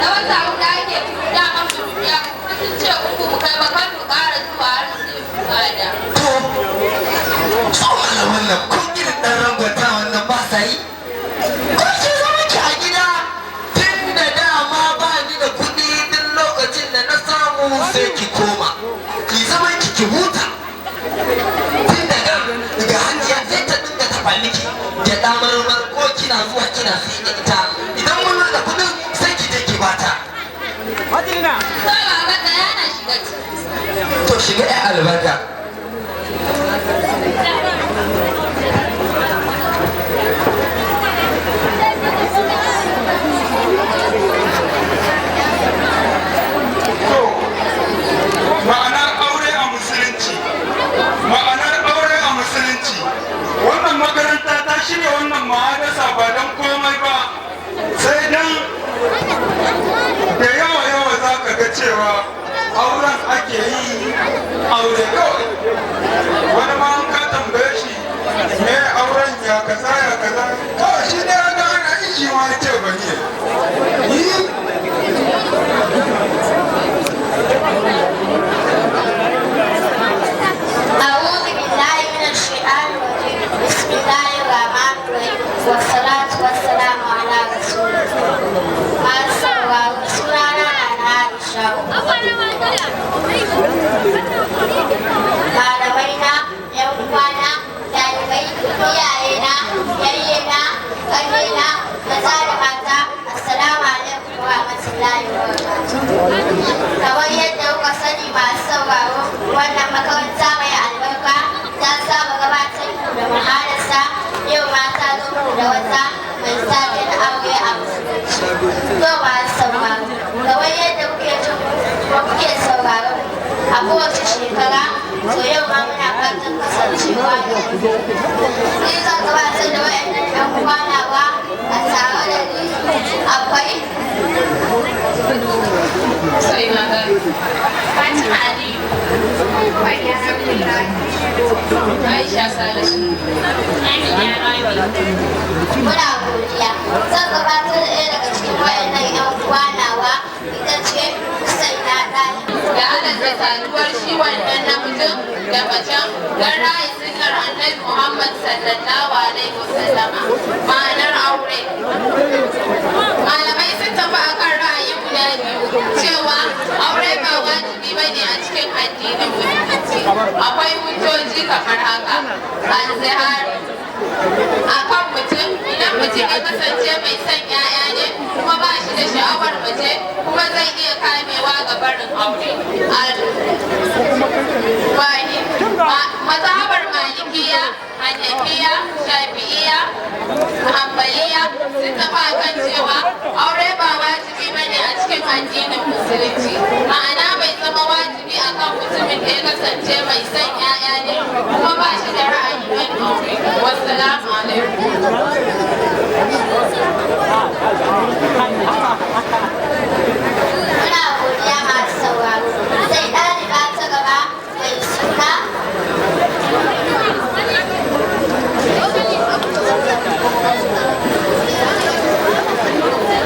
Na wata huɗu ake dama mu biya kuma sun ce uku mu kai ba kar mu ƙara zuwa har sai mu bada. To, su malaman nan kun irin ɗan rangwata wannan ba sa yi. Ko ki zama ki a gida tun da dama ba ni da kuɗi, duk lokacin da na samu sai ki koma. Ki zama ki ki huta. Tun daga daga hajiya sai ta dinga tafa miki gyaɗa marmar ko kina zuwa kina sai da ita. Idan mun da kuɗin sai ki je ki bata. To baba, tsaya na shiga ciki. To, shiga 'ya albarka. To, ma'anar aure a musulunci. Ma'anar aure a musulunci. Wannan makaranta ta shirya wannan ma'adasa ba don komai ba, sai dan da yawa yawa za ka ga cewa auren ake yi aure kawai. Wani ma an ka tambaye shi me auren, ya kaza ya kaza, kawai shi ne ya ga ana yi, shi ma ya ce ban yi. Yi. أعوذ بالله من الشيطان الرجيم. بسم الله الرحمن الرحيم، والصلاة والسلام على رسول الله. Masu sauraro, sunana na Aisha. Malamai na, yan uwana, ɗalibai, iyayena, yayyena, ƙannena, maza da mata, assalamu alaikum wa rahmatullahi wa barakatuh. Kamar yadda kuka sani, masu sauraro, wannan makaranta mai albarka ta saba gabatar muku da muhadarsa. Yau ma ta zo muku da wata mai taken aure a musulunci. To, masu sauraro, kamar yadda kuke jin kuma kuke sauraro a kowace shekara, to yau ma muna fatan kasancewa da ku. Ni zan gabatar da waɗannan 'yan uwa nawa. A tare da ni akwai Sai na gani. Fatima Aliyu. Fadiya Abdullahi. Aisha Salisu. Amina Rabi. Muna godiya. Zan gabatar da ɗaya daga cikin waɗannan 'yan uwa nawa, ita ce Husaina Ɗali. Da halatta saduwar shi wannan namijin da macen don raya sunnar Annabi Muhammad sallallahu alaihi wasallama. Ma'anar aure. Malamai sun tafi akan ra'ayi guda biyu cewa aure ba wajibi bane a cikin addinin musulunci. Akwai hujjoji kamar haka: al-zihar akan mutum, idan mutum ya kasance mai son 'ya'ya ne kuma ba shi da sha'awar mace, kuma zai iya kamewa ga barin aure. Mazhabar Malikiya, Hanafiya, Shafi'iya, Hanbaliya sun tafi akan cewa aure ba wajibi bane a cikin addinin musulunci, ma'ana bai zama wajibi akan mutumin da ya kasance mai son 'ya'ya ne kuma ba shi da ra'ayin yin aure. Wassalamu alaikum. Muna godiya, masu sauraro. Sai ɗaliba ta gaba mai suna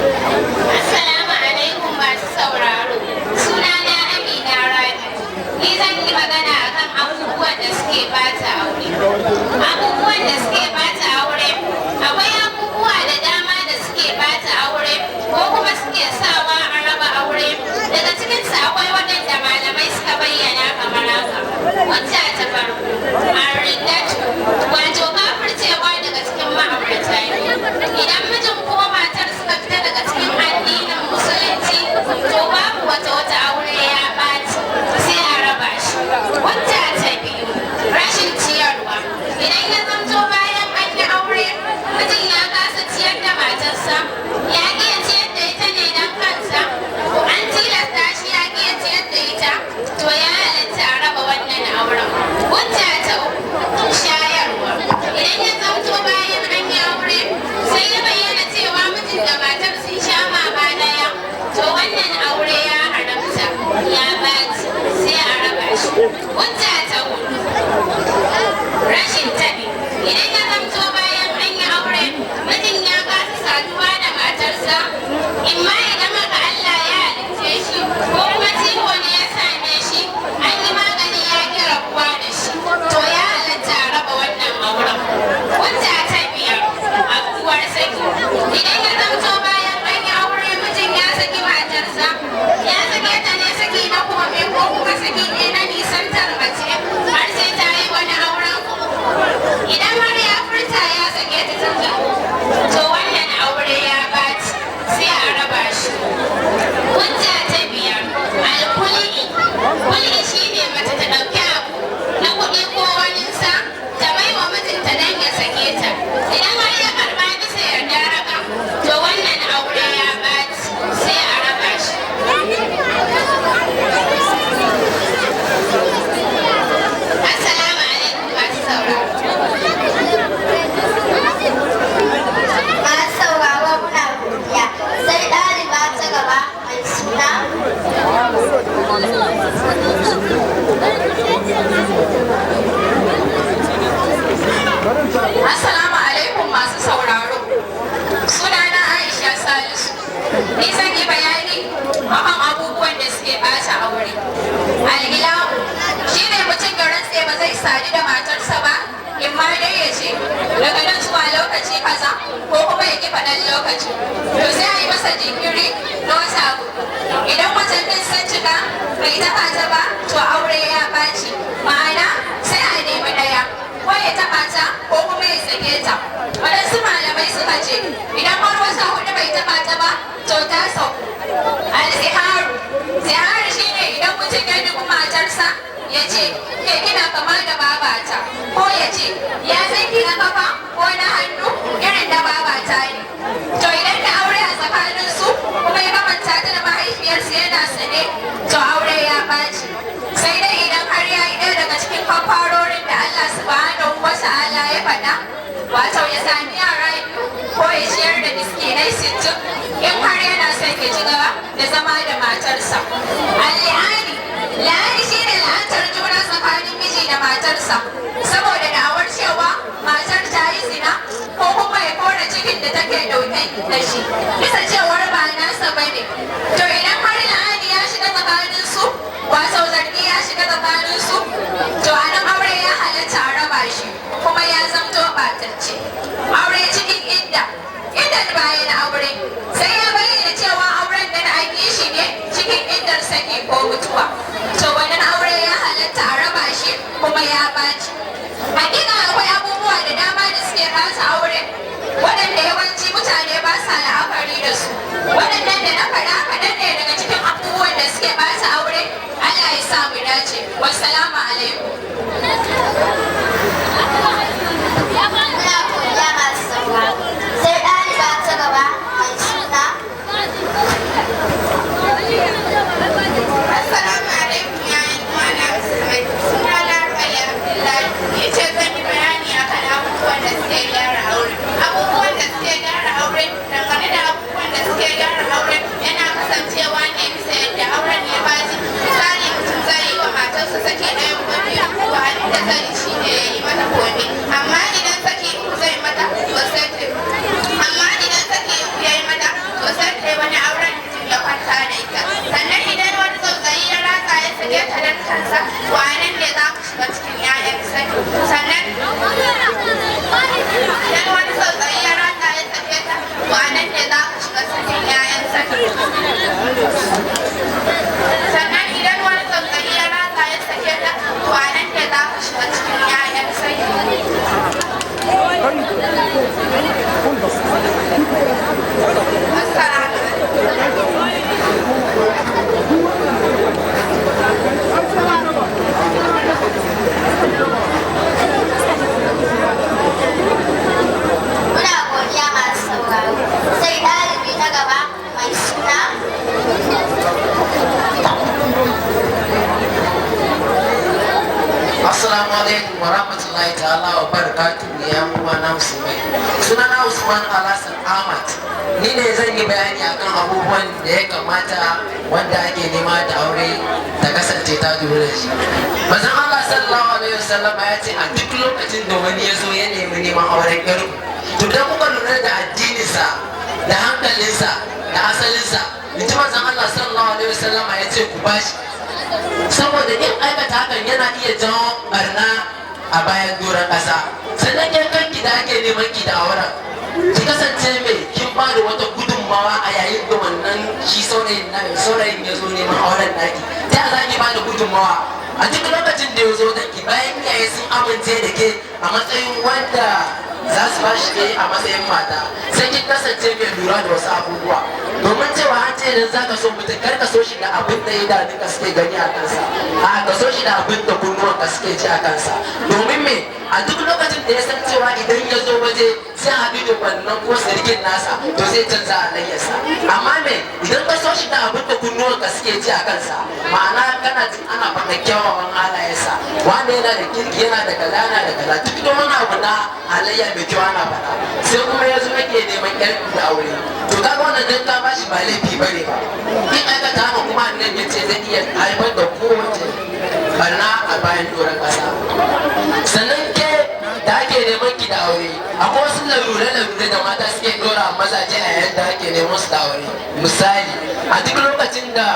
Assalamu alaikum, masu sauraro. Sunana Amina Rabi. Ni zan yi magana akan abubuwan da suke bata aure. Abubuwan da suke bata aure, akwai abubuwa da dama da suke bata aure ko kuma suke sawa a raba aure. Daga cikinsu akwai waɗanda malamai suka bayyana kamar haka. Hujja ta farko, arriddatu, wato kafircewa daga cikin ma'aurata biyu. Idan mijin ko matar suka fita daga cikin addinin musulunci, to babu wata wata, aure ya ɓaci, sai a raba shi. Hujja ta biyu, rashin ciyarwa. Idan ya zamto bayan an yi aure, mijin ya kasa ciyar da matarsa, ya iya ciyar da ita ne don kansa, ko an tilasta shi ya iya ciyar da ita, to ya halatta a raba wannan auren. Hujja ta uku, shayarwa. ko kuma ya ƙi faɗan lokaci. To sai a yi masa jinkiri na wata 4. Idan watannin sun cika bai taɓa ta ba, to aure ya ɓaci. Ma'ana sai a nemi ɗaya, ko ya taɓa ta ko kuma ya sake ta. Waɗansu malamai suka ce idan har wata 4 bai taɓa ta ba, to ta sauku. Al-ziharu. Ziharu shine idan mutum ya dubi matarsa ya ce, "Ke kina kama da babata," ko ya ce, "Ya san ki na kafa ko na hannu irin na babata ne." To idan da aure a tsakaninsu kuma ya kamanta ta da mahaifiyarsu yana sane, to aure ya ɓaci. Sai dai idan har ya yi ɗaya daga cikin kafarorin da Allah Subhanahu wa Ta'ala ya faɗa, wato ya sami yara biyu ko ya ciyar da miskinai 60, in har yana son ya ci gaba da zama da matarsa. Al-li'ani. La'ani shine la'antar juna tsakanin miji da matarsa saboda da'awar cewa matar ta yi zina, ko kuma ya kore cikin da take dauke da shi bisa cewar ba nasa bane. To idan har la'ani ya shiga tsakanin su, wato zargi ya shiga tsakanin su, to a nan aure ya halatta a raba shi kuma ya zamto ɓatacce. Aure cikin idda. Iddan bayan aure, sai ya bayyana cewa auren da an yi shi ne cikin iddar saki ko mutuwa, to wannan aure ya halatta a raba shi kuma ya ɓaci. Hakika akwai abubuwa da dama da suke ɓata aure waɗanda yawanci mutane ba sa la'akari da su. Waɗannan da na faɗa kaɗan ne daga cikin abubuwan da suke ɓata aure. Allah ya sa mu dace. Wassalamu alaikum. Muna godiya masu sauraro. Sai ɗaliba ta gaba mai suna Assalamu alaikum, yayin uwana musulmai. Suna na Rukayya Abdullahi. Ni ce zan yi bayani akan abubuwan da suke gyara aure. Abubuwan da suke gyara aure, dangane da abubuwan da suke gyara aure, yana kasancewa ne bisa yadda auren ya baci. Misali, mutum zai yi wa matarsa saki ɗaya ko biyu, to abin da zai yi shi ne ya yi mata kome. Amma idan saki uku zai mata, to sai ta amma idan saki uku ya yi mata, to sai ta yi wani auren, mijin ya kwanta da ita. Sannan idan wani tsautsayi ya ratsa ya sake ta dan kansa, to a nan ne za ku shiga cikin 'ya'yan saki. Sannan idan wani tsautsayi ya ratsa ya sake ta, to a nan ne za ku shiga cikin 'ya'yan saki. Sannan idan wani tsautsayi ya ratsa ya sake ta, to a nan ne za ku shiga cikin 'ya'yan saki. Assalamu alaikum. Muna godiya masu sauraro. Sai ɗalibi na gaba mai suna Assalamu alaikum wa rahmatullahi ta'ala wa barakatuhu, ya uwa na musulmai. Sunana Usman Alhassan Ahmad. Ni ne zan yi bayani akan abubuwan da ya kamata wanda ake nema da aure ta kasance ta lura da shi. Manzon Allah Sallallahu alaihi wasallam ya ce a duk lokacin da wani ya zo ya nemi neman auren yar to dan kuka lura da addininsa da hankalinsa da asalinsa, in ji manzon Allah Sallallahu alaihi wasallam ya ce ku bashi, saboda yin aikata hakan yana iya jawo barna a bayan doron ƙasa. Sannan ke kanki da ake neman ki da auren, ki kasance mai kin ba da wata gudunmawa a yayin da wannan shi saurayin ya zo neman auren naki. Ta za ki ba da gudunmawa? A duk lokacin da ya zo da ki, bayan iyaye sun amince da ke a matsayin wanda za su ba shi a matsayin mata, sai kin kasance mai lura da wasu abubuwa, domin cewa an ce idan za ka so mutum, kar ka so shi da abin da idanunka suke gani a kansa, a ka so shi da abin da kunnuwanka suke ji a kansa. Domin me? A duk lokacin da ya san cewa idan ya zo waje sai haɗu da wannan ko sirkin nasa, to zai canza halayyarsa. Amma me, idan ka so shi da abin da kunnuwanka suke ji a kansa, ma'ana kana jin ana faɗa kyawawan halayensa, wanda yana da kirki, yana da kaza, yana da kaza, duk da wani abu na halayya mai kyau ana faɗa, sai kuma ya zo yake neman ƴar da aure, to kaga wannan dan ka bashi ba laifi bane ba. In aikata haka kuma, annabi ya ce zai iya haifar da kowace barna a bayan doron ƙasa. Sannan ke da ake neman ki da aure, akwai wasu larure-larure da mata suke dora mazaje a yayin da ake neman su da aure. Misali, a duk lokacin da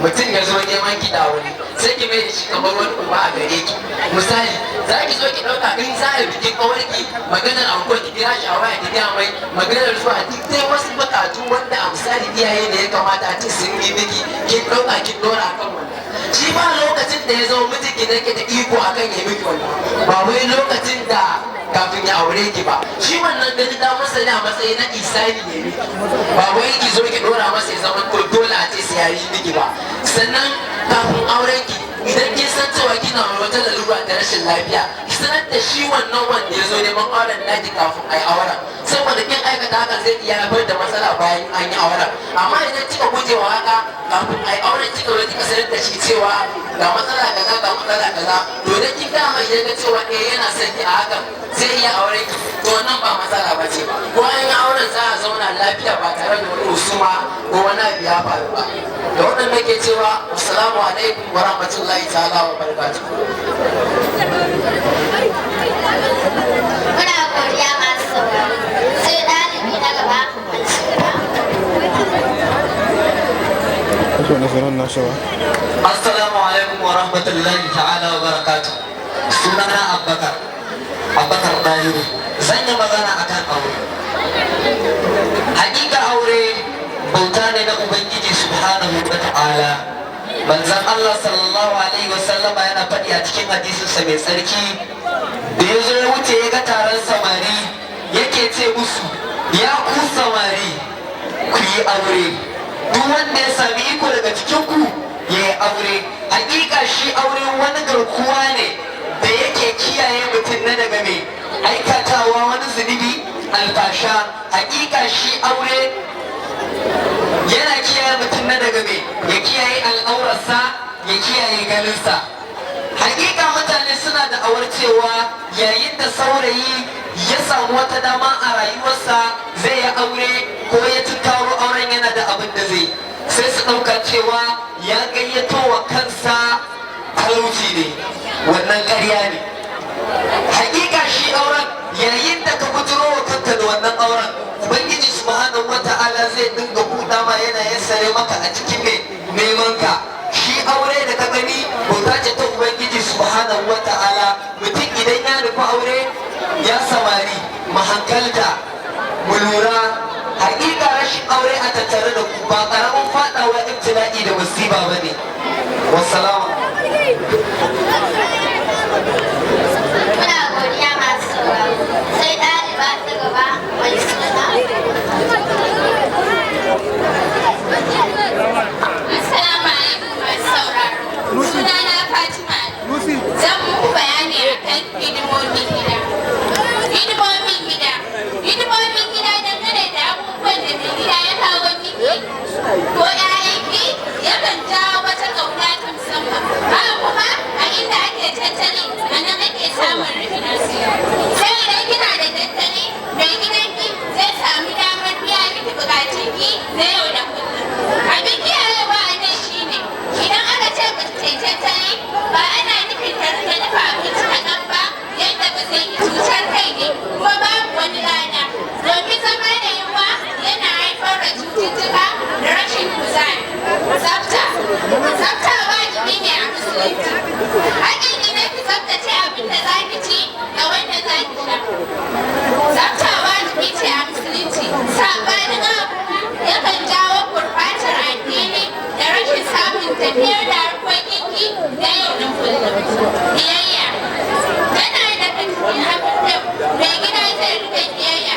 Mutum ya zo neman ki da wani, sai ki mai da shi kamar wani uba a gare ki. Misali, za ki zo ki ɗauka in za a bikin ƙawarki, maganar anko ki kira shi a waya ki gaya mai, maganar zuwa duk dai wasu buƙatu wanda a misali iyaye ne ya kamata a ce sun yi miki, kin ɗauka kin ɗora akan wannan. Shi ba lokacin da ya zama mijinki ne ke da iko akan ya miki wannan, ba wai lokacin da kafin ya aure ki ba. Shi wannan gani da masa ne a matsayin na isani ne miki, ba wai ki zo ki dora masa ya zama to dole a ce sai ya yi miki ba. Sannan kafin auren ki, idan kin san cewa kina wata lalura ta rashin lafiya, ki sanar da shi wannan wanda ya zo neman auren naki kafin a yi auren, saboda kin aikata haka zai iya haifar da matsala bayan an yi auren. Amma idan kika guje wa haka, kafin a yi auren kika zo kika sanar da shi cewa ga matsala kaza, ga matsala kaza, to idan kin gama ya ga cewa eh yana son ki a hakan, zai iya auren ki, to wannan ba matsala ba ce ba. Ko an yi auren za a zauna lafiya ba tare da wani husuma ko wani abu ya faru ba. Da wannan nake cewa assalamu alaikum wa rahmatullahi ta'ala wa barakatuh. Muna godiya masu sauraro. Sai ɗalibi na gaba mai suna. Assalamu alaikum wa rahmatullahi ta'ala wa barakatuh. Sunana Abubakar, Abubakar Dahiru. Zan yi magana akan aure. Hakika aure bauta ne na Ubangiji subhanahu wa ta'ala. Manzon Allah sallallahu alaihi wa sallama yana faɗi a cikin hadisinsa mai tsarki da ya zo ya wuce ya ga taron samari, yake ce musu, "Ya ku samari, ku yi aure. Duk wanda ya sami iko daga cikinku ya yi aure. Hakika shi aure wani garkuwa ne da yake kiyaye mutum na daga mai aikatawa wani zunubi, alfasha. Hakika shi aure yana kiyaye mutum na daga mai ya kiyaye al'aurarsa, ya kiyaye ganinsa." Hakika mutane suna da awar cewa yayin da saurayi ya samu wata dama a rayuwarsa zai yi aure ko ya tunkaro auren, yana da abin da zai, sai su ɗauka cewa ya gayyato wa kansa talauci ne. Wannan ƙarya ne. Hakika shi auren, yayin da ka bujiro wa kanka da wannan auren, Ubangiji subhanahu wata'ala zai dinga buɗa ma, yana yassare maka a cikin mai neman ka. Shi aure da ka gani bauta ce ta Ubangiji subhanahu wata'ala. Mutum idan ya nufi aure, ya samari, mu hankalta, mu lura, hakika rashin aure a tattare da ku ba karamin fadawa ibtila'i da musiba bane. Wassalamu. Muna godiya masu sauraro. Sai ɗaliba ta gaba mai suna. Assalamu alaikum masu sauraro. Sunana Fatima. Zan muku bayani akan hidimomin gida. Hidimomin gida. Hidimomin gida dangane da abubuwan da mai gida ya kawo miki ko 'ya'yanki yakan jawo wata ƙauna ta musamman. Haka kuma a inda ake tattali a nan ake samun rufin asiri. Sai idan kina da tattali, mai gidanki zai sami damar biya miki bukatunki na yau da kullum. Abin kiyayewa a nan shine idan aka ce mace ta yi tattali, ba ana nufin ta rinka dafa abinci kaɗan ba yadda ba zai yi, cutar kai ne kuma babu wani lada. Domin zama da yunwa yana haifar da cututtuka da rashin kuzari. Tsafta. Tsafta wajibi ne a musulunci. Haƙƙin ki ne ki tsaftace abin da za ki ci da wanda za ki sha. Tsafta wajibi ce a musulunci. Saɓanin abu yakan jawo gurɓatar addini da rashin samun tafiyar da harkokinki na yau da kullum. Biyayya. Tana daga cikin abin da mai gida zai rika biyayya.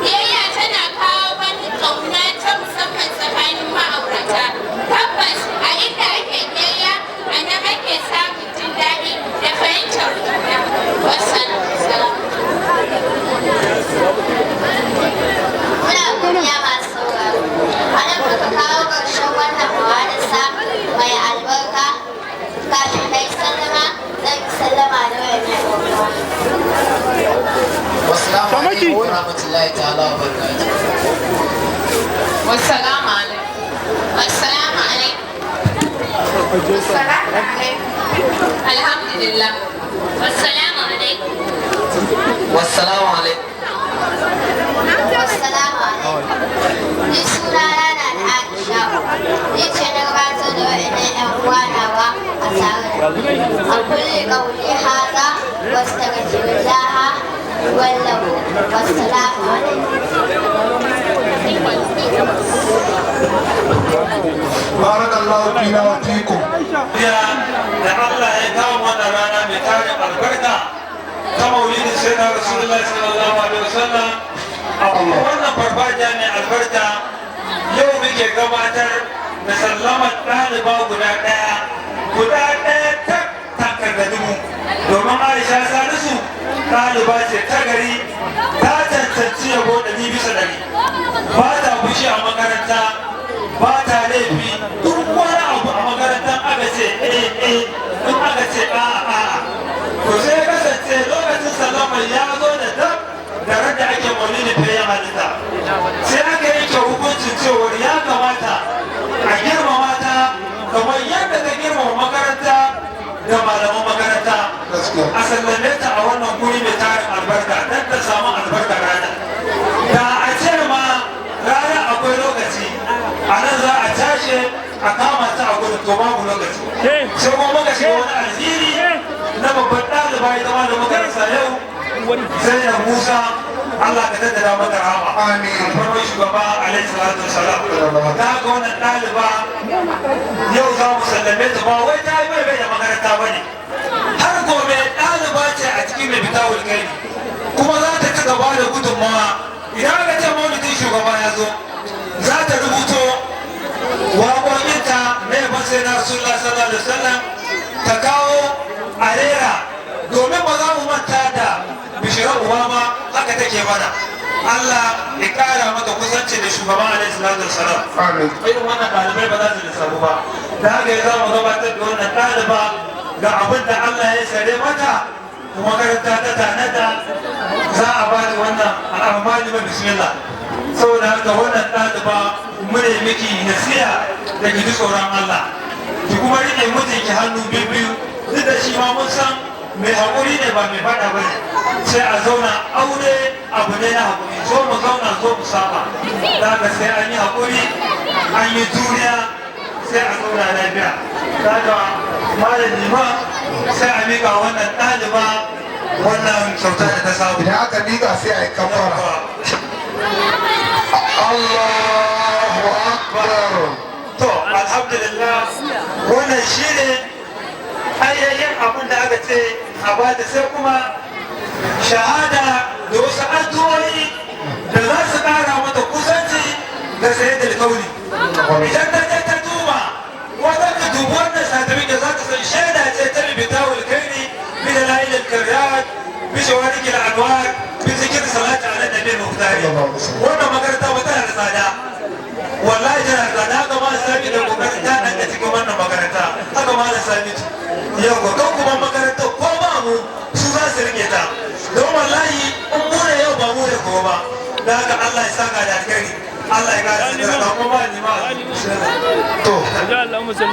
Biyayya tana kawo wani ƙauna ta musamman tsakanin ma'aurata. Tabbas a inda ake biyayya a nan ake samun jin daɗi da fahimtar juna. Wassalam. Muna godiya masu sauraro. A nan muka kawo ƙarshen wannan muhadasa mai albarka. Kafin na yi sallama, zan yi sallama da wayannan 'yan uwa. Wassalamu alaikum wa rahmatullahi ta'ala wa barakatuh. Wassalamu alaikum. Wassalamu alaikum. Wassalamu alaikum. Alhamdulillah. Wassalamu alaikum. Wassalamu alaikum. Wassalamu alaikum. Ni sunana na Aisha. Ni ce na gabatar da wayannan Wallahu wassalamu alaikum. Barakallahu fina wa fikum. Ya da Allah ya kawo mana rana mai tarin albarka ta maulidin sai na Rasulullahi sallallahu alaihi wasallam a kuma wannan farfajiya mai albarka, yau muke gabatar da sallamar ɗaliba guda ɗaya, guda ɗaya tak, takar da dubu, domin Aisha Salisu ɗaliba ce ta gari, ta cancanci yabo 100%. Ba ta fushi a makaranta, ba ta laifi. Duk wani abu a makarantar aka ce eh eh, in aka ce a a, to sai ya kasance lokacin sallama ya zo da dab da ran da ake maulidi fiye halitta, sai aka yanke hukuncin cewar ya kamata a girmama ta kamar yadda ka girmama makaranta da malaman makaranta, a sallame ta a wannan guri mai tarin albarka don ta samu albarka rana. Da a ce ma rana akwai lokaci, a nan za a tashe a kama ta a gudun, to babu lokaci, sai kuma muka shiga wani alheri na babban ɗaliba ita ma da muka rasa yau, Zainab Musa. Allah ka tattara mata rahama. Amin. Farkon shugaba alaihi salatu wassalam. Ta ga wannan ɗaliba yau za mu sallame ta, ba wai ta yi bai bai da makaranta ba ne, har gobe ɗaliba ce a cikin mai fita wulkai, kuma za ta ci gaba da gudunmawa. Idan aka ce maulidin shugaba ya zo, za ta rubuto waƙoƙinta na yabon sai na Rasulullah sallallahu alaihi wasallam, ta kawo a rera, domin ba za mu manta da bishirar uba ma. Haka take mana. Allah ya kara mata kusanci da shugaban alaihi salatu wasalam. Amin. Irin wannan ɗalibai ba za su lissafu ba. Da haka ya zama gabatar da wannan ɗaliba ga abin da Allah ya sare mata kuma makaranta ta tanada, za a ba ta wannan al'amari ba. Bismillah. Saboda haka wannan ɗaliba, mune miki nasiha da ki ji tsoron Allah, ki kuma riƙe mijinki hannu biyu, duk da shi ma mun san mai haƙuri ne, ba mai faɗa ba ne. Sai a zauna. Aure abu ne na haƙuri, zo mu zauna, zo mu saba. Da haka sai an yi haƙuri, an yi juriya, sai a zauna lafiya. Da haka malam liman, sai a miƙa wannan ɗaliba wannan kyauta da ta samu. Idan aka miƙa, sai a yi kabbara. Allahu akbar. To, alhamdulillah, wannan shine ainihin abin da aka ce a bada, sai kuma shahada da wasu addu'o'i da za su ƙara mata kusanci da sayyidul kauni. Idan ta je ta duba wata, ka dubi wannan certificate, za ka san shaida ce ta bibitawul kaini bi dalailil karyat bi shawarikil anwar bi zikir salati ala nabi muhtari. Wannan makaranta ba tana da tsada, wallahi tana da tsada. Haka ma sami da kokarin ta nan da cikin wannan makaranta, haka ma da sami yau ko kan kuma makaranta, ko ba mu, su za su rike ta, don wallahi in mu ne yau, ba mu ne gobe ba. Da haka Allah ya saka da alkhairi, Allah ya kara su da kuma ba ni ma. To,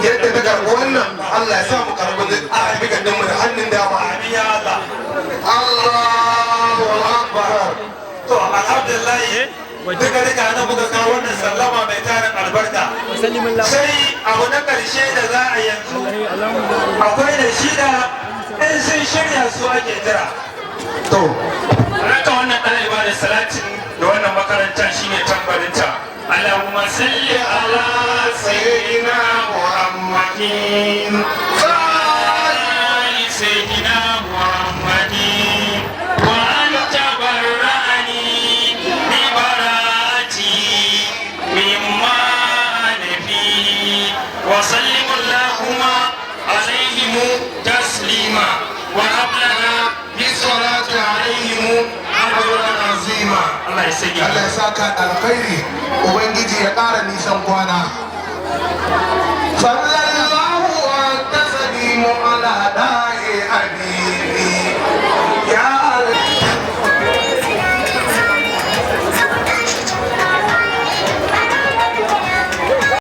yadda ta karɓi wannan, Allah ya sa mu karɓi certificate ɗinmu da hannun dama. Amin ya Allah. Allahu akbar. To, alhamdulillah, duka duka nan muka kawo wannan sallama mai tarin albarka. Sai abu na karshe da za a yanzu, akwai da shida in sun shirya, su ake jira. To, Raka wannan ɗaliba da salatin da wannan makaranta shine tambarinta. Allahumma salli ala sayyidina Muhammadin. Salli sayyidina Muhammadin. Wa anta barra'ani bi bara'ati mimma ana fihi. Wa sallim Allahumma alaihim taslima. Wa hab lana بالصلاة عليهم أجرا عظيما. Allah ya sanya. Allah ya saka alkhairi, Ubangiji ya ƙara nisan kwana. Sallallahu wa taslimu ala.